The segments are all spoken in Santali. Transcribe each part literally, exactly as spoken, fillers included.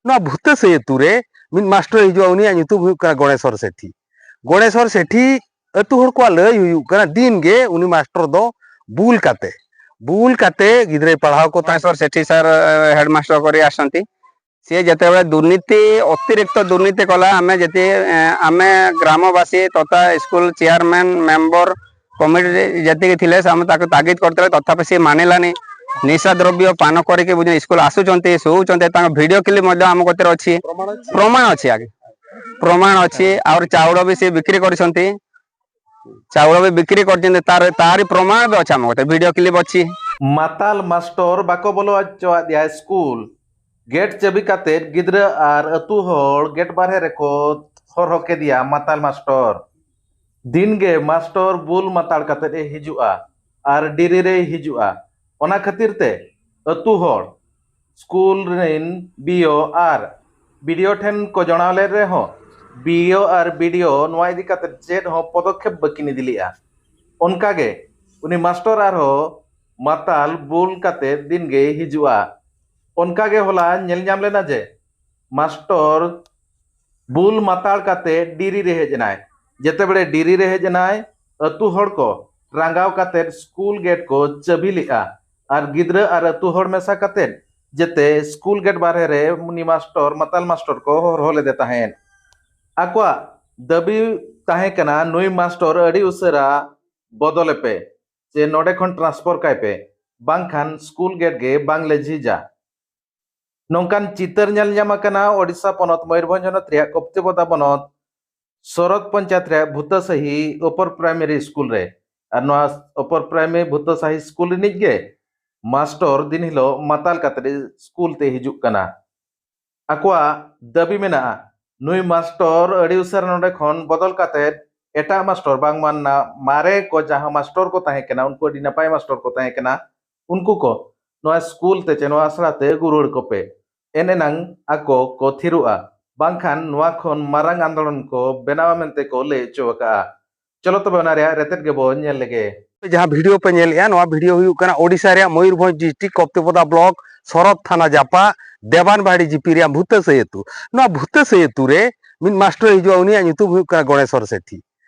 ᱱᱚᱣᱟ ᱵᱷᱩᱛᱟᱹᱥᱟᱹᱭ ᱟᱹᱛᱩ ᱨᱮ ᱢᱤᱫ ᱢᱟᱥᱴᱚᱨᱮ ᱦᱤᱡᱩᱜᱼᱟ, ᱩᱱᱤᱭᱟᱜ ᱧᱩᱛᱩᱢ ᱦᱩᱭᱩᱜ ᱠᱟᱱᱟ ᱜᱚᱬᱮᱥᱚᱨ ᱥᱮᱴᱷᱤ᱾ ᱜᱚᱬᱮᱥᱚᱨ ᱥᱮᱴᱷᱤ ᱟᱹᱛᱩ ᱦᱚᱲ ᱠᱚᱣᱟᱜ ᱞᱟᱹᱭ ᱦᱩᱭᱩᱜ ᱠᱟᱱᱟ, ᱫᱤᱱ ᱜᱮ ᱩᱱᱤ ᱢᱟᱥᱴᱚᱨ ᱫᱚ ᱵᱩᱞ ᱠᱟᱛᱮ, ᱵᱩᱞ ᱠᱟᱛᱮ ᱜᱤᱫᱽᱨᱟᱹᱭ ᱯᱟᱲᱦᱟᱣ ᱠᱚ ᱛᱟᱦᱮᱸᱫ᱾ ᱜᱚᱬᱮᱥᱚᱨ ᱥᱮᱴᱷᱤ ᱥᱟᱨ, ᱮ, ᱦᱮᱰᱢᱟᱥᱴᱚᱨ ᱠᱚ ᱨᱮ ᱟᱥᱟᱱᱛᱤ᱾ ᱥᱤᱭᱮ ᱡᱮᱛᱮᱵᱮᱞᱮ ᱫᱩᱨᱱᱤᱛᱤ, ᱚᱛᱤᱨᱤᱠᱛᱚ ᱫᱩᱨᱱᱤᱛᱤ ᱠᱚᱞᱟ, ᱟᱢᱮ ᱡᱮᱛᱤ, ᱮ, ᱟᱢᱮ ᱜᱨᱟᱢᱚ ᱵᱟᱥᱤ ᱛᱚᱛᱷᱟ ᱥᱠᱩᱞ ᱪᱮᱭᱟᱨᱢᱮᱱ, ᱢᱮᱢᱵᱚᱨ, କମିଟି ଯେତିକି ଥିଲେ, ସେ ଆମେ ତାକୁ ତାଗିଦ କରିଥିଲେ, ତଥାପି ସେ ମାନିଲାନି। ନିଶା ଦ୍ରବ୍ୟ ପାନ କରିକି, ବୁଝ, ସ୍କୁଲ ଆସୁଛନ୍ତି, ଶୋଉଛନ୍ତି, ତାଙ୍କ ଭିଡ଼ିଓ କ୍ଲିପ୍ ମଧ୍ୟ ଆମ କତିରେ ଅଛି। ପ୍ରମାଣ ଅଛି? ପ୍ରମାଣ ଅଛି ଆଜ୍ଞା, ପ୍ରମାଣ ଅଛି। ଆହୁରି ଚାଉଳ ବି ସେ ବିକ୍ରି କରିଛନ୍ତି, ଚାଉଳ ବି ବିକ୍ରି କରିଛନ୍ତି, ତାର, ତାରି ପ୍ରମାଣ ବି ଅଛି ଆମ କତିରେ, ଭିଡ଼ିଓ କ୍ଲିପ୍ ଅଛି। ᱢᱟᱛᱟᱞ ᱢᱟᱥᱴᱚᱨ ᱵᱟᱠᱚ ᱵᱚᱞᱚ ᱦᱚᱪᱚᱣᱟᱫᱮᱭᱟ ᱥᱠᱩᱞ᱾ ᱜᱮᱴ ᱪᱟᱹᱵᱤ ᱠᱟᱛᱮᱫ ᱜᱤᱫᱽᱨᱟᱹ ᱟᱨ ᱟᱹᱛᱩ ᱦᱚᱲ ᱜᱮᱴ ᱵᱟᱨᱦᱮ ᱨᱮᱠᱚ ᱦᱚᱨᱦᱚ ᱠᱮᱫᱮᱭᱟ ᱢᱟᱛᱟᱞ ᱢᱟᱥᱴᱚᱨ᱾ ᱫᱤᱱᱜᱮ ᱢᱟᱥᱴᱚᱨ ᱵᱩᱞ ᱢᱟᱛᱟᱲ ᱠᱟᱛᱮᱫ ᱮ ᱦᱤᱡᱩᱜᱼᱟ ᱟᱨ ᱰᱮᱨᱤ ᱨᱮᱭ ᱦᱤᱡᱩᱜᱼᱟ᱾ ᱚᱱᱟ ᱠᱷᱟᱹᱛᱤᱨ ᱛᱮ ᱟᱹᱛᱩ ᱦᱚᱲ, ᱥᱠᱩᱞ ᱨᱮᱱ ᱵᱤᱭᱳ ᱟᱨ ᱵᱤᱰᱤᱭᱳ ᱴᱷᱮᱱ ᱠᱚ ᱡᱚᱲᱟᱣ ᱞᱮᱫ ᱨᱮᱦᱚᱸ, ᱵᱤᱭᱳ ᱟᱨ ᱵᱤᱰᱤᱭᱳ ᱱᱚᱣᱟ ᱤᱫᱤ ᱠᱟᱛᱮᱫ ᱪᱮᱫ ᱦᱚᱸ ᱯᱚᱫᱚᱠᱷᱮᱯ ᱵᱟᱹᱠᱤᱱ ᱤᱫᱤ ᱞᱮᱫᱼᱟ᱾ ᱚᱱᱠᱟᱜᱮ ᱩᱱᱤ ᱢᱟᱥᱴᱚᱨ ᱟᱨᱦᱚᱸ ᱢᱟᱛᱟᱞ ᱵᱩᱞ ᱠᱟᱛᱮᱫ ᱫᱤᱱᱜᱮᱭ ᱦᱤᱡᱩᱜᱼᱟ᱾ ᱚᱱᱠᱟᱜᱮ ᱦᱚᱞᱟ ᱧᱮᱞ ᱧᱟᱢ ᱞᱮᱱᱟ ᱡᱮ ᱢᱟᱥᱴᱚᱨ ᱵᱩᱞ ᱢᱟᱛᱟᱲ ᱠᱟᱛᱮ ᱰᱤᱨᱤ ᱨᱮ ᱦᱮᱡ ᱮᱱᱟᱭ᱾ ᱡᱮᱛᱮ ᱵᱮᱲᱮ ᱰᱤᱨᱤ ᱨᱮ ᱦᱮᱡ ᱮᱱᱟᱭ, ᱟᱹᱛᱩ ᱦᱚᱲ ᱠᱚ ᱨᱟᱸᱜᱟᱣ ᱠᱟᱛᱮ ᱥᱠᱩᱞ ᱜᱮᱴ ᱠᱚ ᱪᱟᱹᱵᱤ ᱞᱮᱫᱼᱟ ᱟᱨ ᱜᱤᱫᱽᱨᱟᱹ ᱟᱨ ᱟᱹᱛᱩ ᱦᱚᱲ ᱢᱮᱥᱟ ᱠᱟᱛᱮ ᱡᱮᱛᱮ ᱥᱠᱩᱞ ᱜᱮᱴ ᱵᱟᱨᱦᱮ ᱨᱮ ᱩᱱᱤ ᱢᱟᱥᱴᱚᱨ, ᱢᱟᱛᱟᱞ ᱢᱟᱥᱴᱚᱨ ᱠᱚ ᱦᱚᱨᱦᱚ ᱞᱮᱫᱮ ᱛᱟᱦᱮᱸᱫ᱾ ᱟᱠᱚᱣᱟᱜ ᱫᱟᱹᱵᱤ ᱛᱟᱦᱮᱸ ᱠᱟᱱᱟ, ᱱᱩᱭ ᱢᱟᱥᱴᱚᱨ ᱟᱹᱰᱤ ᱩᱥᱟᱹᱨᱟ ᱵᱚᱫᱚᱞᱮ ᱯᱮ, ᱥᱮ ᱱᱚᱰᱮ ᱠᱷᱚᱱ ᱴᱨᱟᱱᱥᱯᱷᱟᱨ ᱠᱟᱭ ᱯᱮ, ᱵᱟᱝᱠᱷᱟᱱ ᱥᱠᱩᱞ ᱜᱮᱴ ᱜᱮ ᱵᱟᱝᱞᱮ ᱡᱷᱤᱡᱟ᱾ ᱱᱚᱝᱠᱟᱱ ᱪᱤᱛᱟᱹᱨ ᱧᱮᱞ ᱧᱟᱢ ᱟᱠᱟᱱᱟ ᱳᱰᱤᱥᱟ ᱯᱚᱱᱚᱛ ᱢᱚᱭᱩᱨᱵᱷᱚᱸᱡᱽ ᱦᱚᱱᱚᱛ ᱨᱮᱭᱟᱜ ᱠᱚᱯᱛᱤᱯᱚᱫᱟ ᱵᱚᱱᱚᱛ ᱥᱚᱨᱚᱛ ᱯᱚᱧᱪᱟᱭᱮᱛ ᱨᱮᱭᱟᱜ ᱵᱷᱩᱛᱟᱹᱥᱟᱦᱤ ᱚᱯᱚᱨ ᱯᱨᱟᱭᱢᱟᱨᱤ ᱥᱠᱩᱞ ᱨᱮ᱾ ᱟᱨ ᱱᱚᱣᱟ ᱚᱯᱚᱨ ᱯᱨᱟᱭᱢᱟᱨᱤ ᱵᱷᱩᱛᱟᱹᱥᱟᱦᱤ ᱥᱠᱩᱞ ᱨᱤᱱᱤᱡ ᱜᱮ ᱢᱟᱥᱴᱚᱨ ᱫᱤᱱ ᱦᱤᱞᱳᱜ ᱢᱟᱛᱟᱞ ᱠᱟᱛᱮ ᱥᱠᱩᱞ ᱛᱮ ᱦᱤᱡᱩᱜ ᱠᱟᱱᱟ᱾ ᱟᱠᱚᱣᱟᱜ ᱫᱟᱹᱵᱤ ᱢᱮᱱᱟᱜᱼᱟ, ᱱᱩᱭ ᱢᱟᱥᱴᱚᱨ ᱟᱹᱰᱤ ᱩᱥᱟᱹᱨᱟ ᱱᱚᱰᱮ ᱠᱷᱚᱱ ᱵᱚᱫᱚᱞ ᱠᱟᱛᱮ ᱮᱴᱟᱜ ᱢᱟᱥᱴᱚᱨ, ᱵᱟᱝᱢᱟ ᱱᱟ-, ᱢᱟᱨᱮ ᱠᱚ ᱡᱟᱦᱟᱸ ᱢᱟᱥᱴᱚᱨ ᱠᱚ ᱛᱟᱦᱮᱸ ᱠᱟᱱᱟ, ᱩᱱᱠᱩ ᱟᱹᱰᱤ ᱱᱟᱯᱟᱭ ᱢᱟᱥᱴᱚᱨ ᱠᱚ ᱛᱟᱦᱮᱸ ᱠᱟᱱᱟ, ᱩᱱᱠᱩ ᱠᱚ ᱱᱚᱣᱟ ᱥᱠᱩᱞ ᱛᱮ ᱪᱮ ᱱᱚᱣᱟ ᱟᱥᱲᱟ ᱛᱮ ᱟᱹᱜᱩ ᱨᱩᱣᱟᱹᱲ ᱠᱚᱯᱮ, ᱮᱱ ᱮᱱᱟᱝ ᱟᱠᱚ ᱠᱚ ᱛᱷᱤᱨᱚᱜᱼᱟ, ᱵᱟᱝᱠᱷᱟᱱ ᱱᱚᱣᱟ ᱠᱷᱚᱱ ᱢᱟᱨᱟᱝ ᱟᱱᱫᱳᱞᱚᱱ ᱠᱚ ᱵᱮᱱᱟᱣᱟ ᱢᱮᱱᱛᱮ ᱠᱚ ᱞᱟᱹᱭ ᱦᱚᱪᱚ ᱟᱠᱟᱫᱼᱟ᱾ ᱪᱚᱞᱚ ᱛᱚᱵᱮ ᱚᱱᱟ ᱨᱮᱭᱟᱜ ᱨᱮᱛᱮᱫ ᱜᱮᱵᱚ ᱧᱮᱞ ᱞᱮᱜᱮ᱾ ᱡᱟᱦᱟᱸ ᱵᱷᱤᱰᱤᱭᱳ ᱯᱮ ᱧᱮᱞᱮᱜᱼᱟ, ᱱᱚᱣᱟ ᱵᱷᱤᱰᱤᱭᱳ ᱦᱩᱭᱩᱜ ᱠᱟᱱᱟ ᱳᱰᱤᱥᱟ ᱨᱮᱭᱟᱜ ᱢᱚᱭᱩᱨᱵᱷᱚᱸᱡᱽ ᱰᱤᱥᱴᱨᱤᱠᱴ ᱠᱚᱯᱛᱤᱯᱚᱫᱟ ᱵᱞᱚᱠ ᱥᱚᱨᱚᱛ ᱛᱷᱟᱱᱟ ᱡᱟᱯᱟᱜ ᱫᱮᱵᱟᱱ ᱵᱟᱲᱤ ᱡᱤᱯᱤ ᱨᱮᱭᱟᱜ ᱵᱷᱩᱛᱟᱹᱥᱟᱹᱭ ᱟᱹᱛᱩ᱾ ᱱᱚᱣᱟ ᱵᱷᱩᱛᱟᱹᱥᱟᱹᱭ ᱟᱹᱛᱩ ᱨᱮ ᱢᱤᱫ ᱢᱟᱥᱴᱚᱨᱮ ᱦᱤᱡᱩᱜᱼᱟ, ᱩᱱᱤᱭᱟᱜ ᱧᱩᱛᱩᱢ ᱦᱩᱭᱩᱜ ᱠᱟᱱᱟ ᱜᱚᱬᱮᱥᱚᱨ ᱥᱮᱴᱷᱤ᱾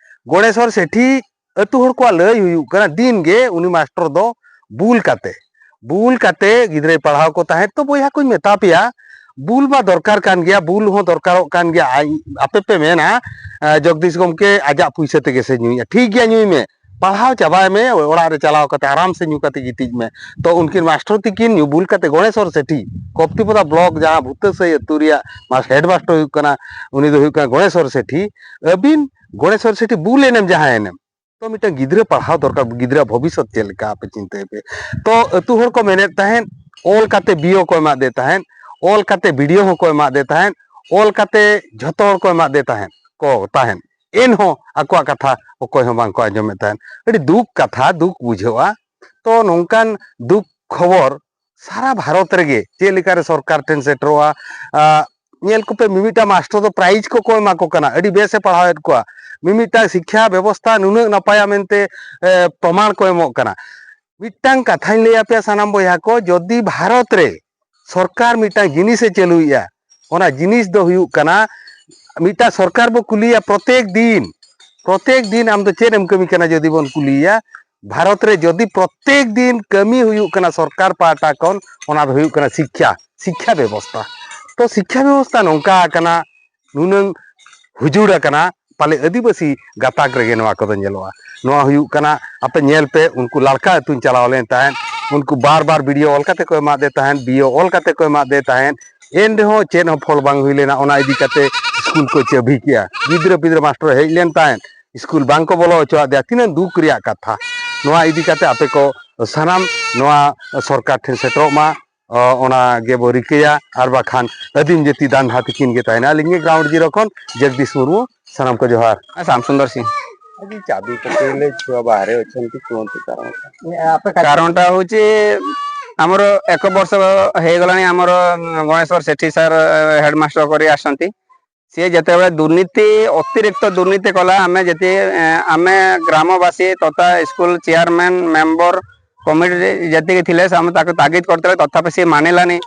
ᱜᱚᱬᱮᱥᱚᱨ ᱥᱮᱴᱷᱤ ᱟᱹᱛᱩ ᱦᱚᱲ ᱠᱚᱣᱟᱜ ᱞᱟᱹᱭ ᱦᱩᱭᱩᱜ ᱠᱟᱱᱟ, ᱫᱤᱱ ᱜᱮ ᱩᱱᱤ ᱢᱟᱥᱴᱚᱨ ᱫᱚ ᱵᱩᱞ ᱠᱟᱛᱮ, ᱵᱩᱞ ᱠᱟᱛᱮ ᱜᱤᱫᱽᱨᱟᱹᱭ ᱯᱟᱲᱦᱟᱣ ᱠᱚ ᱛᱟᱦᱮᱸᱫ᱾ ᱛᱚ ᱵᱚᱭᱦᱟ ᱠᱚᱧ ᱢᱮᱛᱟ ᱯᱮᱭᱟ, ᱵᱩᱞ ᱢᱟ ᱫᱚᱨᱠᱟᱨ ᱠᱟᱱ ᱜᱮᱭᱟ, ᱵᱩᱞ ᱦᱚᱸ ᱫᱚᱨᱠᱟᱨᱚᱜ ᱠᱟᱱ ᱜᱮᱭᱟ᱾ ᱟᱭ-, ᱟᱯᱮ ᱯᱮ ᱢᱮᱱᱟ, "ᱮ, ᱡᱚᱜᱽᱫᱤᱥ ᱜᱚᱢᱠᱮ ᱟᱡᱟᱜ ᱯᱩᱭᱥᱟᱹ ᱛᱮᱜᱮ ᱥᱮ ᱧᱩᱭᱟ", ᱴᱷᱤᱠ ᱜᱮᱭᱟ, ᱧᱩᱭ ᱢᱮ, ᱯᱟᱲᱦᱟᱣ ᱪᱟᱵᱟᱭ ᱢᱮ, ᱚᱲᱟᱜ ᱨᱮ ᱪᱟᱞᱟᱣ ᱠᱟᱛᱮ ᱟᱨᱟᱢ ᱥᱮ ᱧᱩ ᱠᱟᱛᱮ ᱜᱤᱛᱤᱡ ᱢᱮ᱾ ᱛᱚ ᱩᱱᱠᱤᱱ ᱢᱟᱥᱴᱚᱨ ᱛᱤᱠᱤᱱ ᱧᱩ ᱵᱩᱞ ᱠᱟᱛᱮ ᱜᱚᱬᱮᱥᱚᱨ ᱥᱮᱴᱷᱤ, ᱠᱚᱯᱛᱤᱯᱚᱫᱟ ᱵᱞᱚᱠ ᱡᱟᱦᱟᱸ ᱵᱷᱩᱛᱟᱹᱥᱟᱹᱭ ᱟᱹᱛᱩ ᱨᱮᱭᱟᱜ ᱢᱟᱥ-, ᱦᱮᱰᱢᱟᱥᱴᱚᱨ ᱦᱩᱭᱩᱜ ᱠᱟᱱᱟ, ᱩᱱᱤ ᱫᱚ ᱦᱩᱭᱩᱜ ᱠᱟᱱᱟ ᱜᱚᱬᱮᱥᱚᱨ ᱥᱮᱴᱷᱤ᱾ ᱟᱹᱵᱤᱱ ᱜᱚᱬᱮᱥᱚᱨ ᱥᱮᱴᱷᱤ ᱵᱩᱞ ᱮᱱᱮᱢ ᱡᱟᱦᱟᱸ ᱮᱱᱮᱢ, ᱛᱚ ᱢᱤᱫᱴᱟᱝ ᱜᱤᱫᱽᱨᱟᱹ ᱯᱟᱲᱦᱟᱣ ᱫᱚᱨᱠᱟᱨ, ᱜᱤᱫᱽᱨᱟᱹ ᱵᱷᱚᱵᱤᱥᱥᱚᱛ ᱪᱮᱫ ᱞᱮᱠᱟ ᱟᱯᱮ ᱪᱤᱱᱛᱟᱹᱭ ᱯᱮ᱾ ᱛᱚ ᱟᱹᱛᱩ ᱦᱚᱲ ᱠᱚ ᱢᱮᱱᱮᱫ ᱛᱟᱦᱮᱸᱫ, ᱚᱞ ᱠᱟᱛᱮ ᱵᱤᱭᱳ ᱠᱚ ᱮᱢᱟᱫᱮ ᱛᱟᱦᱮᱸᱫ, ᱚᱞ ᱠᱟᱛᱮ ᱵᱤᱰᱤᱭᱳ ᱦᱚᱸᱠᱚ ᱮᱢᱟᱫᱮ ᱛᱟᱦᱮᱸᱫ, ᱚᱞ ᱠᱟᱛᱮ ᱡᱷᱚᱛᱚ ᱦᱚᱲ ᱠᱚ ᱮᱢᱟᱫᱮ ᱛᱟᱦᱮᱸᱫ ᱠᱚ ᱛᱟᱦᱮᱸᱫ, ᱮᱱᱦᱚᱸ ᱟᱠᱚᱣᱟᱜ ᱠᱟᱛᱷᱟ ᱚᱠᱚᱭ ᱦᱚᱸ ᱵᱟᱝ ᱠᱚ ᱟᱸᱡᱚᱢᱮᱫ ᱛᱟᱦᱮᱸᱫ᱾ ᱟᱹᱰᱤ ᱫᱩᱠ ᱠᱟᱛᱷᱟ, ᱫᱩᱠ ᱵᱩᱡᱷᱟᱹᱜᱼᱟ᱾ ᱛᱚ ᱱᱚᱝᱠᱟᱱ ᱫᱩᱠ ᱠᱷᱚᱵᱚᱨ ᱥᱟᱨᱟ ᱵᱷᱟᱨᱚᱛ ᱨᱮᱜᱮ ᱪᱮᱫ ᱞᱮᱠᱟᱨᱮ ᱥᱚᱨᱠᱟᱨ ᱴᱷᱮᱱ ᱥᱮᱴᱮᱨᱚᱜᱼᱟ᱾ ᱟ, ᱧᱮᱞ ᱠᱚᱯᱮ, ᱢᱤᱢᱤᱫᱴᱟᱝ ᱢᱟᱥᱴᱚᱨ ᱫᱚ ᱯᱨᱟᱭᱤᱡᱽ ᱠᱚᱠᱚ ᱮᱢᱟ ᱠᱚ ᱠᱟᱱᱟ, ᱟᱹᱰᱤ ᱵᱮᱥ ᱮ ᱯᱟᱲᱦᱟᱣᱮᱫ ᱠᱚᱣᱟ, ᱢᱤᱢᱤᱫᱴᱟᱝ ᱥᱤᱠᱠᱷᱟ ᱵᱮᱵᱚᱥᱛᱷᱟ ᱱᱩᱱᱟᱹᱜ ᱱᱟᱯᱟᱭᱟ ᱢᱮᱱᱛᱮ, ᱮ, ᱯᱨᱚᱢᱟᱬ ᱠᱚ ᱮᱢᱚᱜ ᱠᱟᱱᱟ᱾ ᱢᱤᱫᱴᱟᱝ ᱠᱟᱛᱷᱟᱧ ᱞᱟᱹᱭ ᱟᱯᱮᱭᱟ ᱥᱟᱱᱟᱢ ᱵᱚᱭᱦᱟ ᱠᱚ, ᱡᱚᱫᱤ ᱵᱷᱟᱨᱚᱛ ᱨᱮ ᱥᱚᱨᱠᱟᱨ ᱢᱤᱫᱴᱟᱝ ᱡᱤᱱᱤᱥᱮ ᱪᱟᱹᱞᱩᱭᱮᱫᱼᱟ, ᱚᱱᱟ ᱡᱤᱱᱤᱥ ᱫᱚ ᱦᱩᱭᱩᱜ ᱠᱟᱱᱟ, ᱢᱤᱫᱴᱟᱝ ᱥᱚᱨᱠᱟᱨ ᱵᱚ ᱠᱩᱞᱤᱭᱟ ᱯᱨᱚᱛᱮᱠ ᱫᱤᱱ, ᱯᱨᱚᱛᱮᱠ ᱫᱤᱱ ᱟᱢ ᱫᱚ ᱪᱮᱫ ᱮᱢ ᱠᱟᱹᱢᱤ ᱠᱟᱱᱟ ᱡᱩᱫᱤ ᱵᱚᱱ ᱠᱩᱞᱤᱭᱮᱭᱟ, ᱵᱷᱟᱨᱚᱛ ᱨᱮ ᱡᱩᱫᱤ ᱯᱨᱚᱛᱮᱠ ᱫᱤᱱ ᱠᱟᱹᱢᱤ ᱦᱩᱭᱩᱜ ᱠᱟᱱᱟ ᱥᱚᱨᱠᱟᱨ ᱯᱟᱦᱴᱟ ᱠᱷᱚᱱ, ᱚᱱᱟ ᱫᱚ ᱦᱩᱭᱩᱜ ᱠᱟᱱᱟ ᱥᱤᱠᱠᱷᱟ, ᱥᱤᱠᱠᱷᱟ ᱵᱮᱵᱚᱥᱛᱷᱟ᱾ ᱛᱚ ᱥᱤᱠᱠᱷᱟ ᱵᱮᱵᱚᱥᱛᱷᱟ ᱱᱚᱝᱠᱟ ᱟᱠᱟᱱᱟ, ᱱᱩᱱᱟᱹᱝ ᱦᱩᱡᱩᱲ ᱟᱠᱟᱱᱟ, ᱯᱟᱞᱮ ᱟᱹᱫᱤᱵᱟᱹᱥᱤ ᱜᱟᱛᱟᱠ ᱨᱮᱜᱮ ᱱᱚᱣᱟ ᱠᱚᱫᱚ ᱧᱮᱞᱚᱜᱼᱟ᱾ ᱱᱚᱣᱟ ᱦᱩᱭᱩᱜ ᱠᱟᱱᱟ, ᱟᱯᱮ ᱧᱮᱞ ᱯᱮ, ᱩᱱᱠᱩ ᱞᱟᱲᱠᱟ ᱟᱹᱛᱩᱧ ᱪᱟᱞᱟᱣ ᱞᱮᱱ ᱛᱟᱦᱮᱸᱫ, ᱩᱱᱠᱩ ᱵᱟᱨ ᱵᱟᱨ ᱵᱤᱰᱤᱭᱳ ᱚᱞ ᱠᱟᱛᱮ ᱠᱚ ᱮᱢᱟᱫᱮ ᱛᱟᱦᱮᱸᱫ, ᱵᱤᱭᱳ ᱚᱞ ᱠᱟᱛᱮ ᱠᱚ ᱮᱢᱟᱫᱮ ᱛᱟᱦᱮᱸᱫ, ᱮᱱ ᱨᱮᱦᱚᱸ ᱪᱮᱫ ᱦᱚᱸ ᱯᱷᱚᱞ ᱵᱟᱝ ᱦᱩᱭ ᱞᱮᱱᱟ᱾ ᱚᱱᱟ ᱤᱫᱤ ᱠᱟᱛᱮ ᱥᱠᱩᱞ ᱠᱚ ᱪᱟᱹᱵᱷᱤ ᱠᱮᱜᱼᱟ, ᱜᱤᱫᱽᱨᱟᱹ ᱯᱤᱫᱽᱨᱟᱹ ᱢᱟᱥᱴᱚᱨ ᱦᱮᱡ ᱞᱮᱱ ᱛᱟᱦᱮᱸᱫ, ᱥᱠᱩᱞ ᱵᱟᱝ ᱠᱚ ᱵᱚᱞᱚ ᱦᱚᱪᱚᱣᱟᱫᱮᱭᱟ᱾ ᱛᱤᱱᱟᱹᱜ ᱫᱩᱠ ᱨᱮᱭᱟᱜ ᱠᱟᱛᱷᱟ᱾ ᱱᱚᱣᱟ ᱤᱫᱤ ᱠᱟᱛᱮ ᱟᱯᱮ ᱠᱚ ᱥᱟᱱᱟᱢ ᱱᱚᱣᱟ ᱥᱚᱨᱠᱟᱨ ᱴᱷᱮᱱ ᱥᱮᱴᱮᱨᱚᱜ ᱢᱟ, ᱚ, ᱚᱱᱟ ᱜᱮᱵᱚ ᱨᱤᱠᱟᱹᱭᱟ, ᱟᱨ ᱵᱟᱠᱷᱟᱱ ᱟᱹᱫᱤᱢ ᱡᱟᱹᱛᱤ ᱫᱟᱱᱫᱷᱟ ᱛᱤᱠᱤᱱ ᱜᱮ ᱛᱟᱦᱮᱱᱟ᱾ ᱟᱹᱞᱤᱧ ᱜᱮ ᱜᱨᱟᱣᱩᱱᱰ ᱡᱤᱨᱳ ᱠᱷᱚᱱ ᱡᱚᱜᱽᱫᱤᱥ ᱢᱩᱨᱢᱩ, ᱥᱟᱱᱟᱢ ᱠᱚ ᱡᱚᱦᱟᱨ᱾ ᱥᱟᱢ ᱥᱩᱱᱫᱚᱨ ᱥᱤᱝ᱾ ଆଜି ଚାବି ପକେଇଲେ ଛୁଆ ବାହାରେ ଅଛନ୍ତି, କୁହନ୍ତୁ କାରଣ। କାରଣଟା ହଉଛି, ଆମର ଏକ ବର୍ଷ ହେଇଗଲାଣି ଆମର ଗଣେଶ୍ୱର ସେଠୀ ସାର୍ ହେଡମାଷ୍ଟର କରି ଆସନ୍ତି। ସିଏ ଯେତେବେଳେ ଦୁର୍ନୀତି, ଅତିରିକ୍ତ ଦୁର୍ନୀତି କଲା, ଆମେ ଯେତି-, ଆମେ ଗ୍ରାମବାସୀ ତଥା ସ୍କୁଲ ଚେୟାରମ୍ୟାନ, ମେମ୍ବର, କମିଟିରେ ଯେତିକି ଥିଲେ, ଆମେ ତାକୁ ତାଗିଦ କରିଥିଲେ, ତଥାପି ସିଏ ମାନିଲାନି।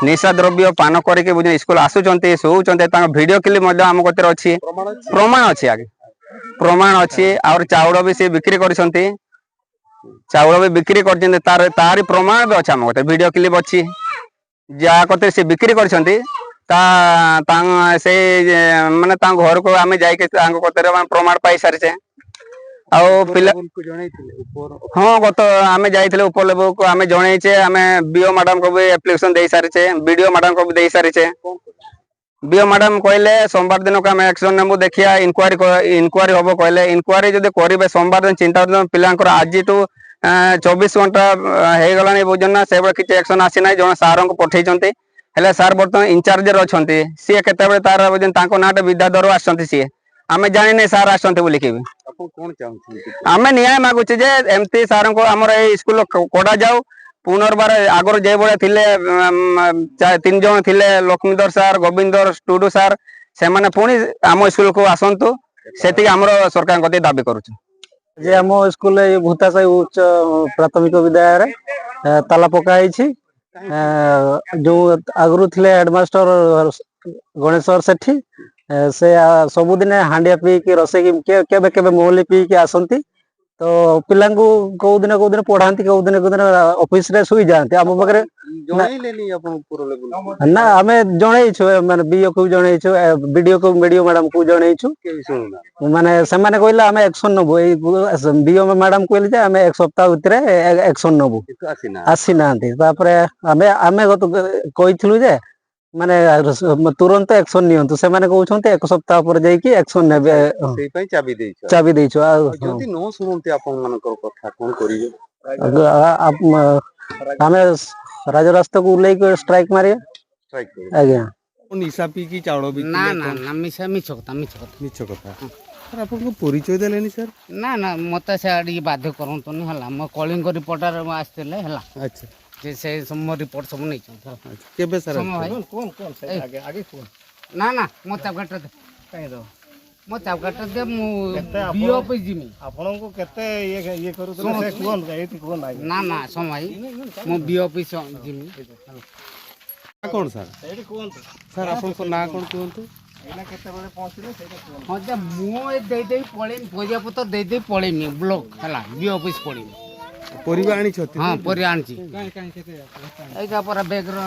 ନିଶା ଦ୍ରବ୍ୟ ପାନ କରିକି, ବୁଝିଲେ, ସ୍କୁଲ ଆସୁଛନ୍ତି, ଶୋଉଛନ୍ତି, ତାଙ୍କ ଭିଡ଼ିଓ କ୍ଲିପ୍ ମଧ୍ୟ ଆମ କତିରେ ଅଛି। ପ୍ରମାଣ ଅଛି? ପ୍ରମାଣ ଅଛି ଆଜ୍ଞା, ପ୍ରମାଣ ଅଛି। ଆହୁରି ଚାଉଳ ବି ସେ ବିକ୍ରି କରିଛନ୍ତି, ଚାଉଳ ବି ବିକ୍ରି କରିଛନ୍ତି, ତାର, ତାରି ପ୍ରମାଣ ବି ଅଛି ଆମ କତିରେ, ଭିଡ଼ିଓ କ୍ଲିପ୍ ଅଛି। ଯାହା କତିରେ ସେ ବିକ୍ରି କରିଛନ୍ତି, ତା, ତାଙ୍କ, ସେଇ ଯେ, ମାନେ, ତାଙ୍କ ଘରକୁ ଆମେ ଯାଇକି ତାଙ୍କ କତିରେ ଆମେ ପ୍ରମାଣ ପାଇସାରିଛେ। ଆଉ ପିଲା ଲେବୁଲକୁ ଜଣେଇଥିଲେ, ଉପର? ହଁ, ଗତ, ଆମେ ଯାଇଥିଲେ, ଉପର ଲେବୁଲକୁ ଆମେ ଜଣେଇଛେ, ଆମେ ବିଓ ମ୍ୟାଡାମକୁ ବି ଆପ୍ଲିକେସନ ଦେଇ ସାରିଛେ, ବିଡିଓ ମ୍ୟାଡାମକୁ ବି ଦେଇ ସାରିଛେ। କ'ଣ କହିଲେ? ବିଓ ମ୍ୟାଡାମ କହିଲେ, "ସୋମବାର ଦିନକୁ ଆମେ ଆକ୍ସନ ନେବୁ, ଦେଖିବା, ଇନକ୍ୱାରି କ-, ଇନକ୍ୱାରି ହବ," କହିଲେ। ଇନକ୍ୱାରି ଯଦି କରିବେ ସୋମବାର ଦିନ, ଚିନ୍ତା କରନ୍ତୁ, ପିଲାଙ୍କର ଆଜିଠୁ, ଆ, ଚବିଶ ଘଣ୍ଟା, ଆ, ହେଇଗଲାଣି, ବୁଝୁଛନ୍ତି ନା, ସେଭଳି କିଛି ଆକ୍ସନ ଆସିନାହିଁ। ଜଣେ ସାରଙ୍କୁ ପଠେଇଛନ୍ତି, ହେଲେ ସାର୍ ବର୍ତ୍ତମାନ ଇନଚାର୍ଜରେ ଅଛନ୍ତି। ସିଏ କେତେବେଳେ ତାର, ବୁଝୁଛନ୍ତି, ତାଙ୍କ ନାଁଟା ବିଦ୍ୟାଧର ଆସିଛନ୍ତି ସିଏ, ଆମେ ଜାଣିନେ ସାର୍ ଆସିଛନ୍ତି ବୋଲିକି ବି। ଆପଣ କ'ଣ ଚାହୁଁଛନ୍ତି? ଆମେ ନ୍ୟାୟ ମାଗୁଛେ ଯେ ଏମିତି ସାରଙ୍କୁ ଆମର ଏଇ ସ୍କୁଲ କ-, କଢ଼ାଯାଉ, ପୁନର୍ବାର ଆଗରୁ ଯେଭଳିଆ ଥିଲେ, ଉଁ, ଚା-, ତିନି ଜଣ ଥିଲେ, ଲକ୍ଷ୍ମୀଧର ସାର୍, ଗୋବିନ୍ଦର, ଟୁଡୁ ସାର୍, ସେମାନେ ପୁଣି ଆମ ସ୍କୁଲକୁ ଆସନ୍ତୁ, ସେତିକି ଆମର ସରକାରଙ୍କ କତିକି ଦାବି କରୁଛୁ। ଯେ ଆମ ସ୍କୁଲରେ ଏଇ ଭୂତା ସାହି ଉଚ୍ଚ ପ୍ରାଥମିକ ବିଦ୍ୟାଳୟରେ, ଏ, ତାଲା ପକା ହେଇଛି। ଏ, ଯୋଉ ଆଗରୁ ଥିଲେ ହେଡମାଷ୍ଟର ଗଣେଶ୍ୱର ସେଠୀ, ଏ, ସେ, ଆ, ସବୁଦିନେ ହାଣ୍ଡିଆ ପିଇକି, ରସେଇକି, କେ-, କେବେ କେବେ ମହୁଲି ପିଇକି ଆସନ୍ତି। ତ ପିଲାଙ୍କୁ କୋଉ ଦିନ କୋଉ ଦିନ ପଢାନ୍ତି, କୋଉ ଦିନ କୋଉ ଦିନ ଅଫିସରେ ଶୋଇଯାଆନ୍ତି। ଆମ ପାଖରେ ଜଣେଇଲେନି ଆପଣ ଉପର ଲେବୁଲ? ନା, ଆମେ ଜଣେଇଛୁ, ଏ, ମାନେ, ବିଓକୁ ଜଣେଇଛୁ, ଏ, ବିଡିଓକୁ, ବିଡିଓ ମ୍ୟାଡାମକୁ ଜଣେଇଛୁ। କେହି ଶୁଣୁନା? ମାନେ, ସେମାନେ କହିଲେ, "ଆମେ ଆକ୍ସନ ନବୁ।" ଏଇ ବିଓ ମ୍ୟାଡାମ କହିଲେ ଯେ, "ଆମେ ଏକ ସପ୍ତାହ ଭିତରେ ଏ-, ଆକ୍ସନ ନବୁ।" କିନ୍ତୁ ଆସିନା? ଆସିନାହାନ୍ତି। ତାପରେ ଆମେ, ଆମେ ଗତ, କହିଥିଲୁ ଯେ, ମାନେ, ତୁରନ୍ତ ଆକ୍ସନ ନିଅନ୍ତୁ। ସେମାନେ କହୁଛନ୍ତି, "ଏକ ସପ୍ତାହ ପରେ ଯାଇକି ଆକ୍ସନ ନେବେ।" ଆଚ୍ଛା, ହଁ। ସେଇପାଇଁ ଚାବି ଦେଇଛ? ଚାବି ଦେଇଛୁ। ଆଉ, ଆଉ ଯଦି ହଁ। ନ ଶୁଣନ୍ତି ଆପଣମାନଙ୍କର କଥା, କ'ଣ କରିବେ? ଆଗ, ଆ-, ଆ-, ମ-, ଆମେ ରାଜରାସ୍ତାକୁ ଓହ୍ଲେଇକି ଷ୍ଟ୍ରାଇକ୍ ମାରିବା। ଷ୍ଟ୍ରାଇକ୍ କରିବେ। ଆଜ୍ଞା। ଆପଣ ନିଶା ପିଇକି ଚାଉଳ ବିକିଲେ ନା, ନା, କ'ଣ? ନା, ମିଶା, ମିଛ କଥା, ମିଛ କଥା। ମିଛ କଥା। ସାର୍, ଆପଣଙ୍କୁ ପରିଚୟ ଦେଲେନି, ସାର୍? ନା, ନା, ମତେ ସେ ଟିକେ ବାଧ୍ୟ କରନ୍ତୁନି, ହେଲା। ମୋ କଳିଙ୍ଗ ରିପୋର୍ଟର ଆସିଥିଲେ, ହେଲା। ଆଚ୍ଛା। ଯେ ସେ ସବୁ ମୋ ରିପୋର୍ଟ ସବୁ ନେଇଛନ୍ତି, ହେଲା। ଆଚ୍ଛା। କେବେ, ସାର୍, ସମୟ ଆସିଥିଲେ? ଭାଇ। କୁହନ୍ତୁ, କୁହନ୍ତୁ, କୁହନ୍ତୁ, ସାର୍, ଏଇ। ଆଗେ, ଆଗେ କୁହନ୍ତୁ। ନା, ନା, ମୋ ଚାବିକାଠିଟା ଦେ। କାହିଁ ଦବ? ମୋ ଚାବିକାଠିଟା ଦେ, ମୁଁ କେତେ ଆପଣ, ବିଓ ଅଫିସ ଯିମି। ଆପଣଙ୍କୁ କେତେ ଇଏ, ଇଏ କରୁଥିଲେ, ଶୁଣନ୍ତୁ। ସେ କୁହନ୍ତୁ, ଏଇଠି କୁହନ୍ତୁ ଆଗେ। ନା, ନା, ସମୟ ଭାଇ, ମୁଁ ବିଓ ଅଫିସ ଯିମି। ନାଁ କ'ଣ ସାର୍? ସାର୍, ଆପଣଙ୍କ ନାଁ କ'ଣ କୁହନ୍ତୁ? ହଁ ଯେ, ମୁଁ ଏ ଦେଇ ଦେଇ ପଳେଇମି, ପଇସା ପତ୍ର ଦେଇ ଦେଇ ପଳେଇମି ବ୍ଲକ, ହେଲା, ବି ଅଫିସ ପଳେଇମି। ପରିବା ଆଣିଛନ୍ତି? ହଁ, ପରିବା ଆଣିଛି। ଏଇଟା ପରା ବ୍ୟାଗର।